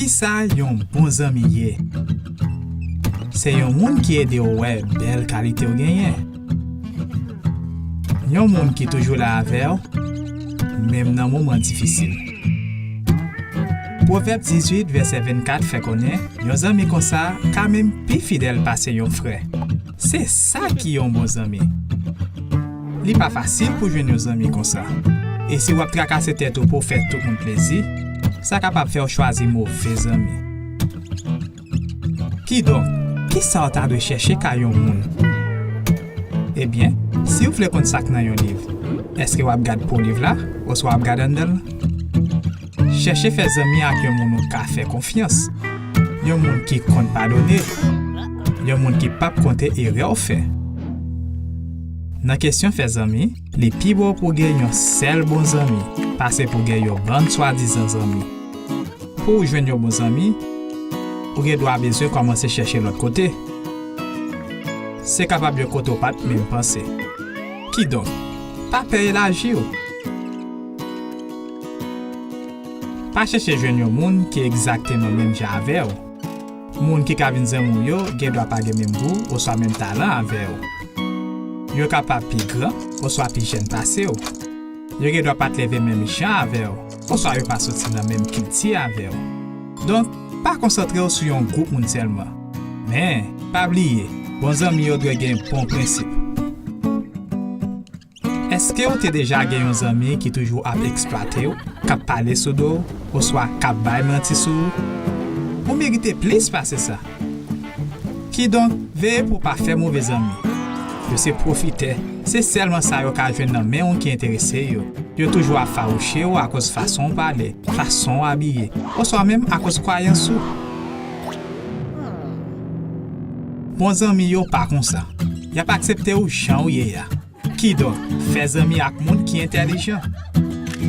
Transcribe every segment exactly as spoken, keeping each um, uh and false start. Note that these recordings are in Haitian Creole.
Kisa yon bon zanmi ye? Se yon moun ki ede w wè bèl kalite w genyen. Yon moun ki toujou la avè w, menm nan moman difisil. Pwovèb dizuit, vèsè vennkat fè konnen, yon zanmi konsa ka menm pi fidèl pase yon frè. Se sa ki yon bon zanmi. Li pa fasil pou jwenn yon zanmi konsa. E si w ap trakase tèt ou pou w fè tout moun plezi, sa kapab fè w chwazi move zanmi. Kidonk, kisa w ta dwe chèche kay yon moun? Ebyen, si w vle konn sa k nan yon liv, èske w ap gad po liv la oswa w ap gad anndan l? Chèche fè zanmi ak yon moun ou ka fè konfyans, yon moun ki konn padone, yon moun ki p ap konte erè w fè. Nan kesyon fè zanmi, li pi bon pou w gen yon sèl bon zanmi pase pou w gen yon bann swadizan zanmi. Pou w jwenn yon bon zanmi, ou gen dwa bezwen kòmanse chèche lòt kote. Se kapab yon kote w pa t menm panse. Kidonk, pa pè elaji w. Pa chèche jwenn yon moun ki egzakteman menm jan avè w. Moun ki ka vin zanmi w yo gen dwa pa gen menm gou oswa menm talan avè w. Yo kapab pi gran oswa pi jèn pase w. Yo gen dwa pa t leve menm jan avè w, oswa yo pa soti nan menm kilti avè w. Donk, pa konsantre w sou yon gwoup moun sèlman. Men, pa bliye, bon zanmi yo dwe gen bon prensip. Èske w te deja gen yon zanmi ki toujou ap eksplwate w, k ap pale sou do w, oswa k ap bay manti sou ou? Ou merite plis pase sa. Kidonk, veye pou w pa fè move zanmi. Yo se pwofitè, se sèlman sa yo ka jwenn nan men w ki enterese yo. Yo toujou ap fawouche w akoz fason w pale, fason w abiye, oswa menm akoz kwayans ou. Bon zanmi yo pa konsa. Y ap aksepte w jan w ye a. Kidonk, fè zanmi ak moun ki entèlijan.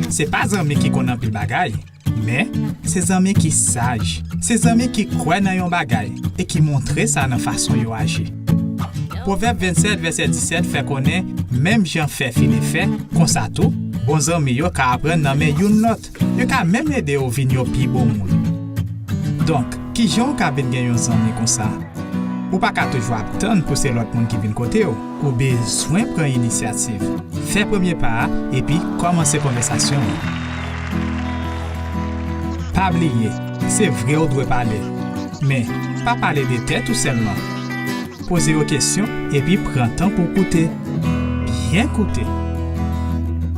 Se pa zanmi ki konn anpil bagay, men se zanmi ki saj. Se zanmi ki kwè nan yon bagay e ki montre sa nan fason yo aji. Pwovèb vennsèt, vèsè disèt fè konnen, menm jan fè file fè, konsa tou, bon zanmi yo ka aprann nan men youn lòt. Yo ka menm ede w vin yon pi bon moun. Donk, kijan w ka vin gen yon zanmi konsa? Ou pa ka toujou ap tann pou se lòt moun ki vin kote w. Ou bezwen pran inisyativ. Fè premye pa a, epi kòmanse konvèsasyon an. Pa bliye, se vre w dwe pale. Men, pa pale de tèt ou sèlman. Poze yo kesyon, epi pran tan pou w koute. Byen koute.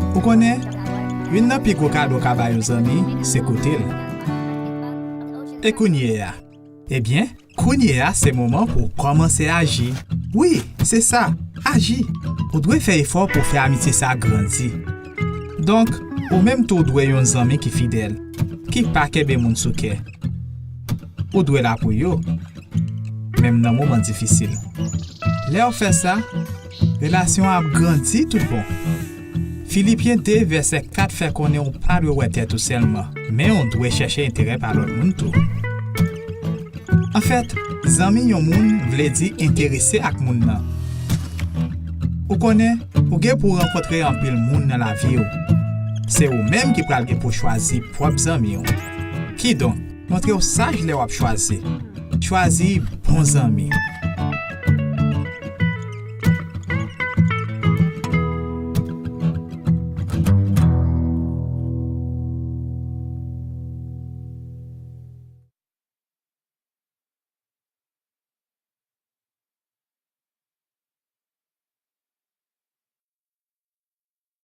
Ou konnen, youn nan pi gwo kado w ka bay yon zanmi, se koute l. E kounye a? Ebyen, kounye a se moman pou w kòmanse aji. Wi, se sa, aji. Ou dwe fè efò pou w fè amitye sa a grandi. Donk, ou menm tou w dwe yon zanmi ki fidèl, ki pa kenbe moun sou kè. Ou dwe la pou yo, menm nan moman difisil. Lè w fè sa, relasyon an ap grandi tout bon. Filipyen de vèsè kat fè konnen ou pa dwe wè tèt ou sèlman, men ou dwe chèche enterè pa lòt moun tou. Anfèt, zanmi yon moun vle di enterese ak moun nan. Ou konnen, ou gen pou w rankontre anpil moun nan lavi w. Se ou menm ki pral gen pou w chwazi pwòp zanmi w. Kidonk, montre w saj lè w ap chwazi. Chwazi bon zanmi.